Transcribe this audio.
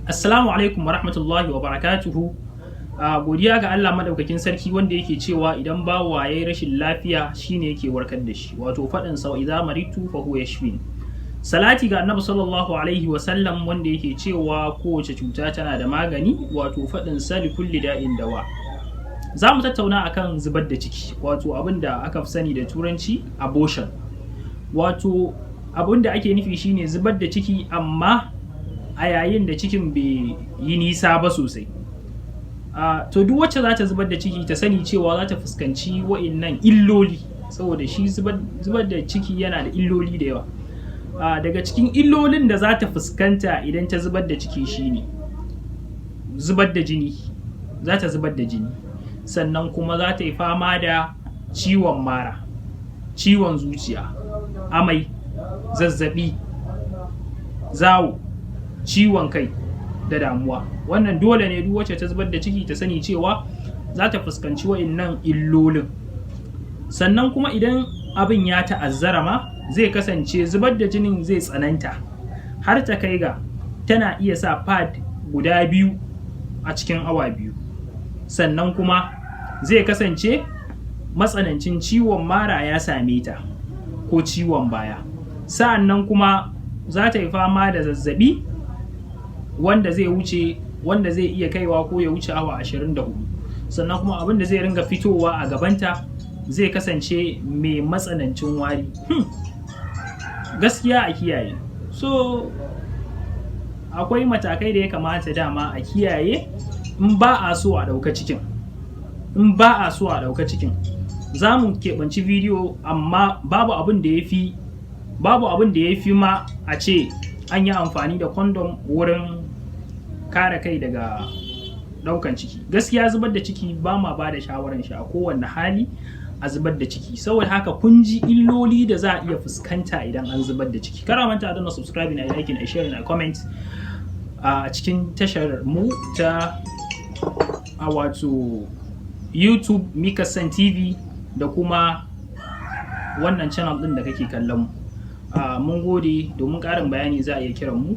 Assalamu alaikum warahmatullahi wabarakatuhu. Godiya ga Allah madaukakin sarki wanda yake cewa idan bawa yayi rashin lafiya, shine yake warkar da shi, wato faɗin sa "idza maridtu fa huwa yashfin". Salati ga Annabi sallallahu alaihi wa sallam, wanda yake cewa kowace cuta tana da magani, wato faɗin sa "likulli da'in dawa". Za mu tattauna akan zubar da ciki, wato abin da aka fi sani da Turanci abortion. Wato abin da ake nufi shine zubar da ciki, amma a yayin da cikin bai yi nisa ba sosai. To, duk wacce za ta zubar da ciki ta sani cewa za ta fuskanci wa'innan illoli, saboda shi zubar da ciki yana da illoli da yawa. Daga cikin illolin da za ta fuskanta idan ta zubar da ciki shine zubar da jini, za ta zubar da jini, sannan kuma za ta yi fama da ciwon mara, ciwon zuciya, amai, zazzabi, zawo, ciwon kai da damuwa. Wannan dole ne duk wacce ta zubar da ciki ta sani cewa za ta fuskanci wa'innan illolin. Sannan kuma idan abin ya ta'azzara ma, zai kasance zubar da jinin zai tsananta har ta kai ga tana iya sa pad guda 2 a cikin awa 2. Sannan kuma zai kasance matsanancin ciwon mara ya same ta ko ciwon baya. Sa'annan kuma za ta yi fama da zazzabi wanda zai wuce, wanda zai iya kaiwa ko ya wuce awa 24. Sannan kuma abin da zai ringa fitowa a gabanta zai kasance mai matsanancin wari. Gaskiya a kiyaye. So akwai matakai da ya kamata dama a kiyaye in ba a so a ɗauka cikin. In ba a so a ɗauka cikin, za mu keɓanci bidiyo, amma babu abin da ya fi ma a ce an yi amfani da condom wurin kare kai daga ɗaukan ciki. Gaskiya zubar da ciki ba ma ba da shawaran shi a kowanne hali a zubar da ciki. Saboda haka kun ji illoli da za a iya fuskanta idan an zubar da ciki. Kar a manta a danna subscribe, na like, na share, na comment a cikin tashar mu ta a wato YouTube Mikasan TV da kuma wannan channel din da kake kallon mu. Mun gode. Domin ƙarin bayani za a iya kiran mu.